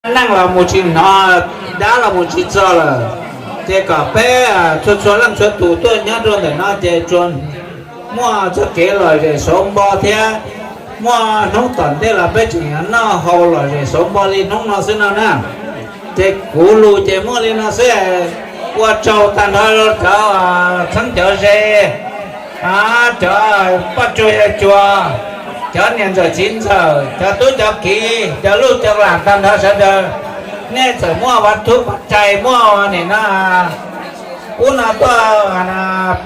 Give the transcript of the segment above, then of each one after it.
Neej los mus tsis hnov, dab los mus tsis txog lawm, ces kom peb txhua txhua leej txhua tus tuaj nyob rau ntawm no ces tsuas muaj txoj kev lom zem xauv npo thiab muaj hnub tom ntej los peb tseem yuav noj haus lom zem xauv npo li hnub no xwb no na. Ces kuv lus ces muaj li no xwb, ua tsaug tag nrho cov txheeb cov ze, cov poj tsuag yawg tsuag, cov niam ntxawm txiv ntxawm, cov tub cov kiv, cov luj cov lam tag nrho sawv daws. Nej txawm muaj vaj thub pov tsai muaj nim no ub no tuaj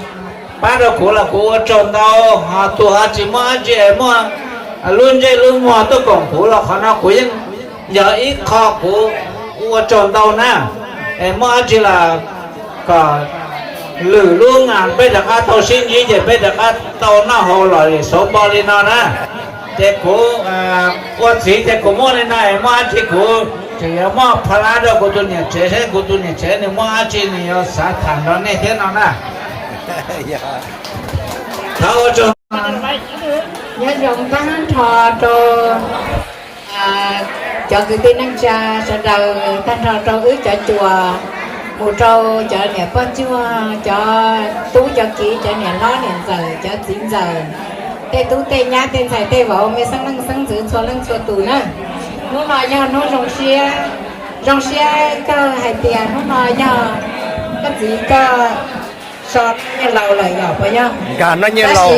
pab rau kuv los kuv ua tsaug ntau, ho tus ho tsis muaj dab tsi es muaj lub ntsej lub muag tuaj koom kuv los qhov no kuv yeej yog ib qho kuv ua tsaug ntau na. Es muaj dab tsi los kom lwm lub nas peb rov qab tau sib ntsib ces peb rov qab tau noj haus lom zem xauv npo li no na. Ces kuv ua txiv ces kuv muaj li no es muaj dab tsi kuv tseem yuav muaj pha lab rau kuv tus niam tsev seb kuv tus niam tsev nws muaj dab tsi nws yuav xav tham nrog nej thiab no na. Thov ua tsaug. Nyob zoo tag nrho rau cov kwv tij neej tsa sawv daws, tag nrho rau wb cov cuas, mus rau cov niam poj cuag, cov tub cov kiv, cov niam hlob niam ntxawm, cov txiv ntxawm, tej tub tej nyab tej ntxhais tej vauv, me xeeb leej xeeb ntxwv txhua leej txhua tus na. Hnub no yog hnub zoo siab, zoo siab kawg hais tias hnub no yog koj txiv koj so nyiaj laus lawm yog puas yog? Nkag noj nyiaj laus,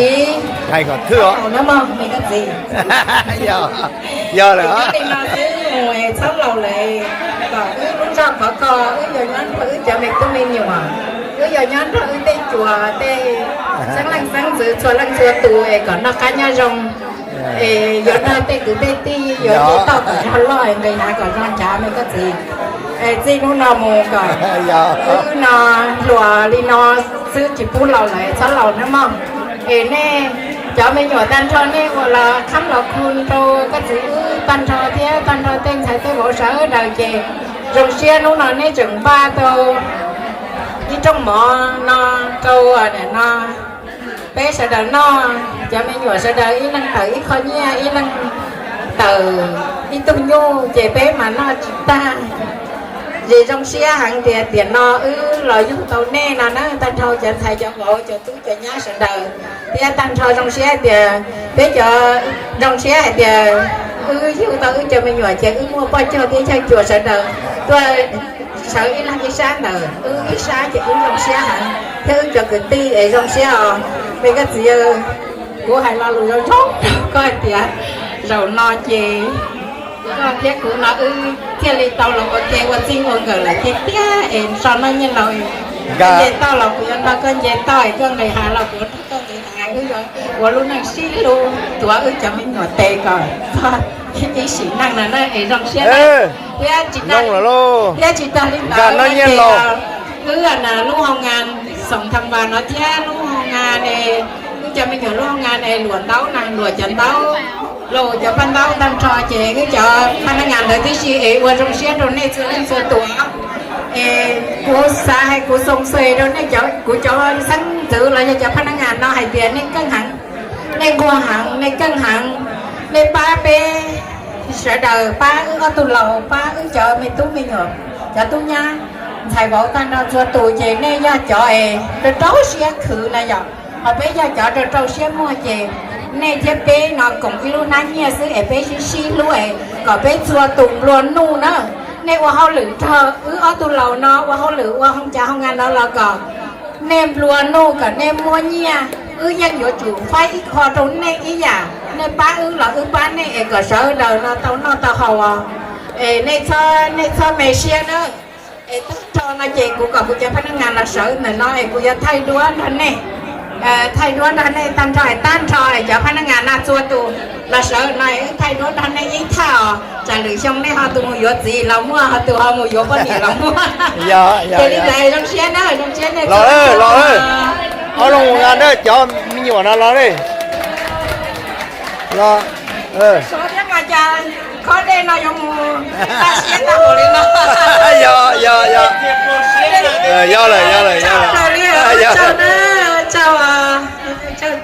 hais kom thwj os. Yog lawm, li no xwb mus txhob laus lawm, kom wb lub zog khov kho, wb yuav nyob nrog wb cov me tub me nyuam, wb yuav nyob nrog wb tej cuas tej xeeb leej xeeb ntxwv txhua leej txhua tus es kom noj qab nyob zoo, es yuav nrog tej kwv tej tij yuav nce toj kom zog loj, nqis hav kom zog nchav me koj txiv. Es txij hnub no mus kom wb no hluas li no xwb tsis pub laus lawm, txhob laus nawb mog. Es nej cov me nyuam tag nrho nej uas los khab los khu rau koj txiv wb tag nrho thiab tag nrho tej ntxhais tej vauv sawv daws ces zoo siab hnub no nej tseem npaj tau ib rooj mov no rau no peb sawv daws noj, cov me nyuam sawv daws ib leeg tawm ib qho nyiaj, ib leeg tawm ib tug nyuj ces peb mas noj tsis tag. Ces zoo siab heev tias tiam no wb los yug tau nej no na, tag nrho cov ntxhais cov vauv cov tub cov nyab sawv daws, thiab tag nrho zoo siab tias peb cov, zoo siab hais tias wb yug tau wb cov me nyuam ces wb muaj poj cog thiab cog cuas sawv daws tuaj sawv ib leeg ib sab ntawm wb ib sab ces wb zoo siab heev thiab wb cov kwv tij es zoo siab os. Me koj txiv, kuv hais lo lus zoo zoo rau koj hais tias zaum no ces koj thiab kuv no wb thiaj li tau los ua ke ua txij ua nkawm lawm tiag tiag es so noj nyiaj laus, koj nce toj los kuv yuav nrog koj nce toj es koj nqis hav los kuv nrog koj nqis hav, wb yuav ua lub neej sib hlub tuav wb cov me nyuam tes kom txog ib sim neej no na es zoo siab na. Thiab tsis tag li ntawd, wb lub hoo ngas xoom tham vas no thiab lub hoo ngas ne, wb cov me nyuam lub hoo ngas ne luam ntaub na, luam cov ntaub, luam cov paj ntaub tag nrho ces wb cov phaj nab ngas ntawd tib si es ua zoo siab rau nej txhua leej txhua tus. Es kuv xav hais kuv xoo xes rau nej cov, kuv cov xeeb ntxwv los yog cov phaj nab ngas no hais tias nej keej heev, nej nquag heev, nej keej heev, nej pab peb sawv daws, pab wb ob tug laus, pab wb cov me tub me nyuam, cov tub nyab, ntxhais vauv tag nrho txhua tus ces nej yog cov es rau rau siab khwv na yom, ho peb yog cov rau rau siab muag ces nej thiab peb no koom ib lub hnab nyiaj xwb es peb sib sib hlub es kom peb txhua tus nplua nuj na. Nej ua hauj lwm nrog wb ob tug laus no ua hauj lwm ua hoo cas hoo ngas no los kom nej nplua nuj kom nej muab nyiaj, wb yeej yuav tsum faib ib qho rau nej ib yam, nej pab wb los wb pab nej es kom sawv daws no tau noj tau haus os. Es nej txhob, nej txhob me siab na. Es tag nrho no ces kuv kom kuv cov phaj nab ngas los sawv ntawm no es kuv yuav thaij duab nrog nej, thaij duab nrog nej tag nrho es tag nrho es cov phaj nab ngas no txhua tus los sawv no es wb thaij duab nrog nej ib thaj os, tsam lwm xyoo nej ho tus mus yuav txiv los muaj, ho tus ho mus yuav poj niam los muaj. Ces li ntawd zoo siab na, zoo siab nej txhua tus. Ob lub hoo ngas na, cov me nyuam no los ne. Los, sov thiab mas cas khob dej no yuav mus tag siab tag npaum li no. Yog, yog, yog. Yog lawm, yog lawm, yog lawm. Tsaug na, tsaug.